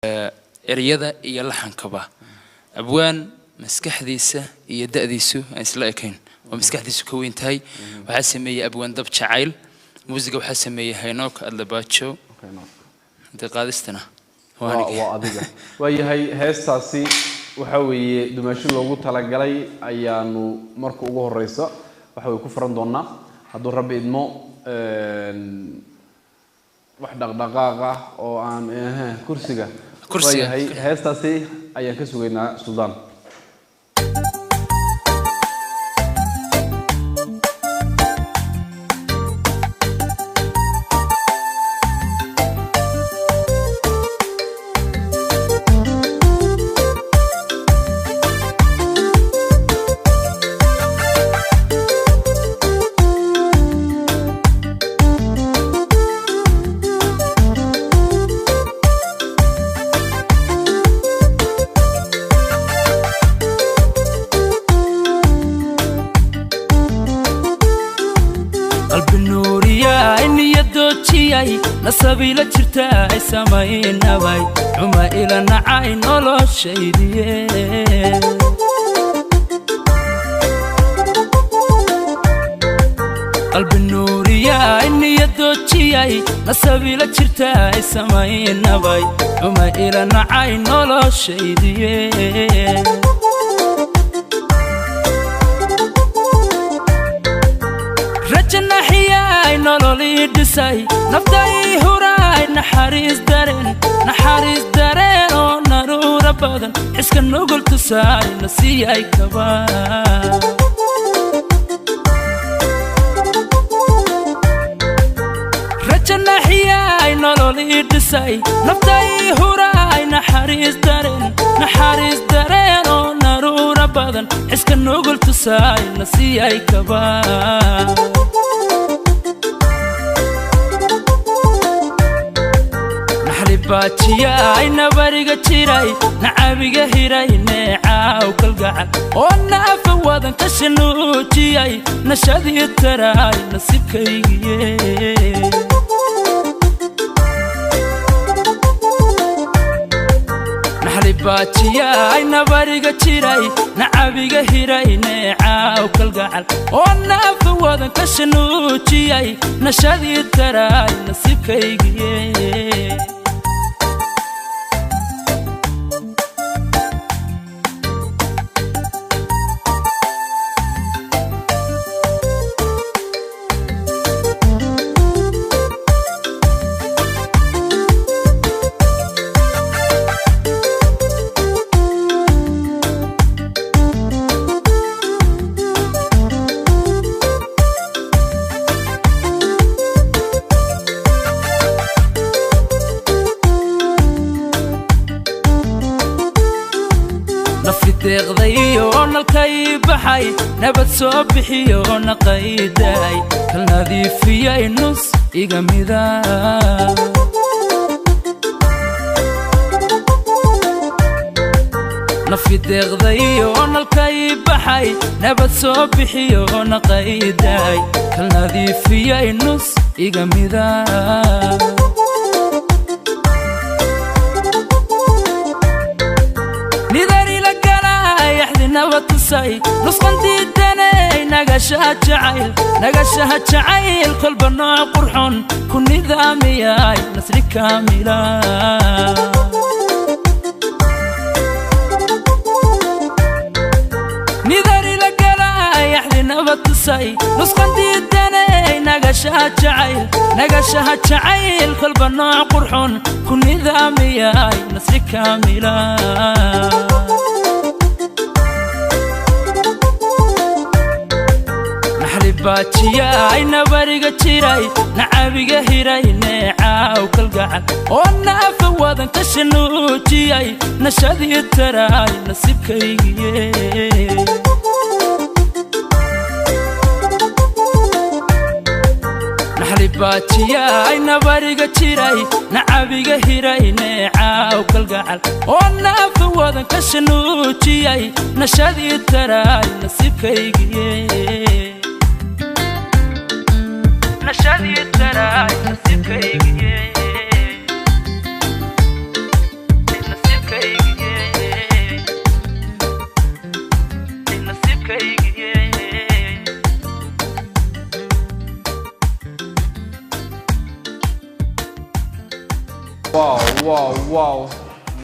Ereyada iyo laxankaba abwaan maskaxdiisa iyo da'diisu aan isla ekayn oo maskaxdiisu ka weyn tahay waxaa sameeyey abwaan Dab Jacayl. Muusiga waxaa sameeyey Haynook Adlabaajo. Dee qaadistana waa aniga. Waa adiga. Waayahay, heestaasi waxa weeye dumaasho loogu talagalay ayaanu marka ugu horeysa waxa way ku furan doonaa hadduu Rabbi idmo. Wax dhaqdhaqaaq ah oo aan kursiga. Kursiga. Waayahay, heestaasi ayaan ka sugaynaa Suldaan. Qalbi nuuriyay, niyadoojiyay, nasabiila jirtaay, samaynabay xuma ila nacay noloshaydiye. Qalbi nuuriyay, niyadoojiyay, nasabiila jirtaay, samaynabay xuma ila nacay noloshaydiye. Rajanaxiyay, nololii dhisay, naftai huraay, naxariis dareen, naxariis dareen oo naruura badan xiska nugul tusaay, nasiiyay kaba. Rajanaxiyay, nololii dhisay, naftai huraay, naxariis dareen, naxariis dareen oo naruura badan xiska nugul tusaay, nasiiyay kaba. Naxlibaajiyay, nabariga jiray, nacabiga hiray, neecaaw kalgacal oo naafa wadan ka shanuujiyay, nashadii taraay nasiibkaygiye. Naxlibaajiyay, nabariga jiray, nacabiga hiray, neecaaw kalgacal oo naafa wadan ka shanuujiyay, nashadii taraay nasiibkaygiye. Nafti deeqday oo nalkay baxay, nabad soo bixiyo, naqaydaay, kal nadiifiyay, nus iga mida. Nafi deeqday oo nalkay baxay, nabad soo bixiyo, naqaydaay, kal nadiifiyay, nus iga mida. Nidarila galay, axdinaba tusay, nusqan diidanay, nagashaha jacayl, nagashaha jacayl, kolba nooc qurxon ku nidaamiyay, nasri kaamila. Nidarila galay, axdinaba tusay, nusqan diidanay, nagashaha jacayl, nagashaha jacayl, kolba nooc qurxon ku nidaamiyay, nasri kaamila. Naxlibaajiyay, nabariga jiray, nacabiga hiray, neecaaw kalgacal oo naafa wadan ka shanuujiyay, nashadii taraay nasiibkaygiye. Naxlibaajiyay, nabariga jiray, nacabiga hiray, neecaaw kalgacal oo naafa wadan ka shanuujiyay, nashadii taraay nasiibkaygiye. Nashadii taraay nasiibkaygiye. Wow, wow, wow.